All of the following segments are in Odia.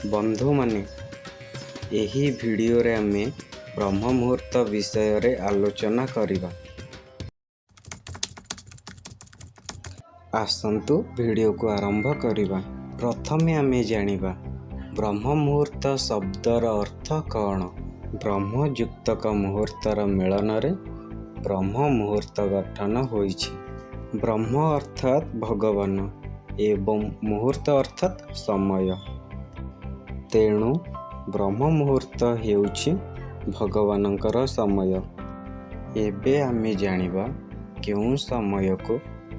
ବନ୍ଧୁମାନେ, ଏହି ଭିଡ଼ିଓରେ ଆମେ ବ୍ରହ୍ମ ମୁହୂର୍ତ୍ତ ବିଷୟରେ ଆଲୋଚନା କରିବା। ଆସନ୍ତୁ ଭିଡ଼ିଓକୁ ଆରମ୍ଭ କରିବା। ପ୍ରଥମେ ଆମେ ଜାଣିବା ବ୍ରହ୍ମ ମୁହୂର୍ତ୍ତ ଶବ୍ଦର ଅର୍ଥ କ'ଣ? ବ୍ରହ୍ମ ଯୁକ୍ତକ ମୁହୂର୍ତ୍ତର ମିଳନରେ ବ୍ରହ୍ମ ମୁହୂର୍ତ୍ତ ଗଠନ ହୋଇଛି। ବ୍ରହ୍ମ ଅର୍ଥାତ୍ ଭଗବାନ ଏବଂ ମୁହୂର୍ତ୍ତ ଅର୍ଥାତ୍ ସମୟ। ତେଣୁ ବ୍ରହ୍ମ ମୁହୂର୍ତ୍ତ ହେଉଛି ଭଗବାନଙ୍କର ସମୟ। ଏବେ ଆମେ ଜାଣିବା କେଉଁ ସମୟକୁ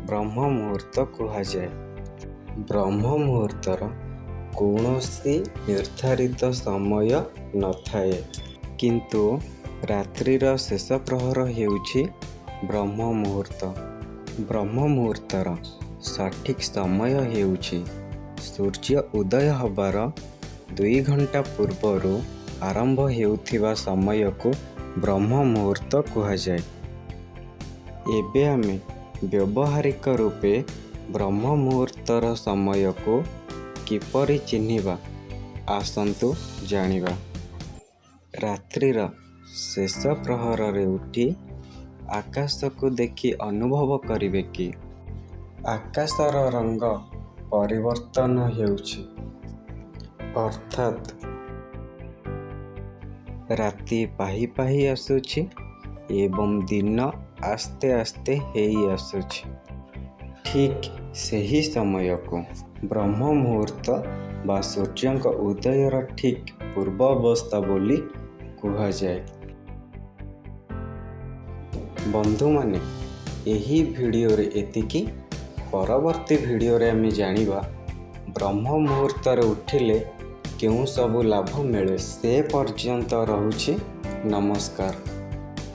ବ୍ରହ୍ମ ମୁହୂର୍ତ୍ତ କୁହାଯାଏ। ବ୍ରହ୍ମ ମୁହୂର୍ତ୍ତର କୌଣସି ନିର୍ଦ୍ଧାରିତ ସମୟ ନଥାଏ, କିନ୍ତୁ ରାତ୍ରିର ଶେଷ ପ୍ରହର ହେଉଛି ବ୍ରହ୍ମ ମୁହୂର୍ତ୍ତ। ବ୍ରହ୍ମ ମୁହୂର୍ତ୍ତର ସଠିକ୍ ସମୟ ହେଉଛି ସୂର୍ଯ୍ୟ ଉଦୟ ହେବାର 2 ଘଣ୍ଟା ପୂର୍ବରୁ ଆରମ୍ଭ ହେଉଥିବା ସମୟକୁ ବ୍ରହ୍ମ ମୁହୂର୍ତ୍ତ କୁହାଯାଏ। ଏବେ ଆମେ ବ୍ୟବହାରିକ ରୂପେ ବ୍ରହ୍ମ ମୁହୂର୍ତ୍ତର ସମୟକୁ କିପରି ଚିହ୍ନିବା, ଆସନ୍ତୁ ଜାଣିବା। ରାତ୍ରିର ଶେଷ ପ୍ରହରରେ ଉଠି ଆକାଶକୁ ଦେଖି ଅନୁଭବ କରିବେ କି ଆକାଶର ରଙ୍ଗ ପରିବର୍ତ୍ତନ ହେଉଛି, ଅର୍ଥାତ୍ ରାତି ପାହି ପାହି ଆସୁଛି ଏବଂ ଦିନ ଆସ୍ତେ ଆସ୍ତେ ହେଇ ଆସୁଛି। ଠିକ୍ ସେହି ସମୟକୁ ବ୍ରହ୍ମ ମୁହୂର୍ତ୍ତ ବା ସୂର୍ଯ୍ୟଙ୍କ ଉଦୟର ଠିକ୍ ପୂର୍ବ ଅବସ୍ଥା ବୋଲି କୁହାଯାଏ। ବନ୍ଧୁମାନେ, ଏହି ଭିଡ଼ିଓରେ ଏତିକି। ପରବର୍ତ୍ତୀ ଭିଡ଼ିଓରେ ଆମେ ଜାଣିବା ବ୍ରହ୍ମ ମୁହୂର୍ତ୍ତରେ ଉଠିଲେ କେଉଁ ସବୁ ଲାଭ ମିଳେ। ସେ ପର୍ଯ୍ୟନ୍ତ ରହୁଛି, ନମସ୍କାର।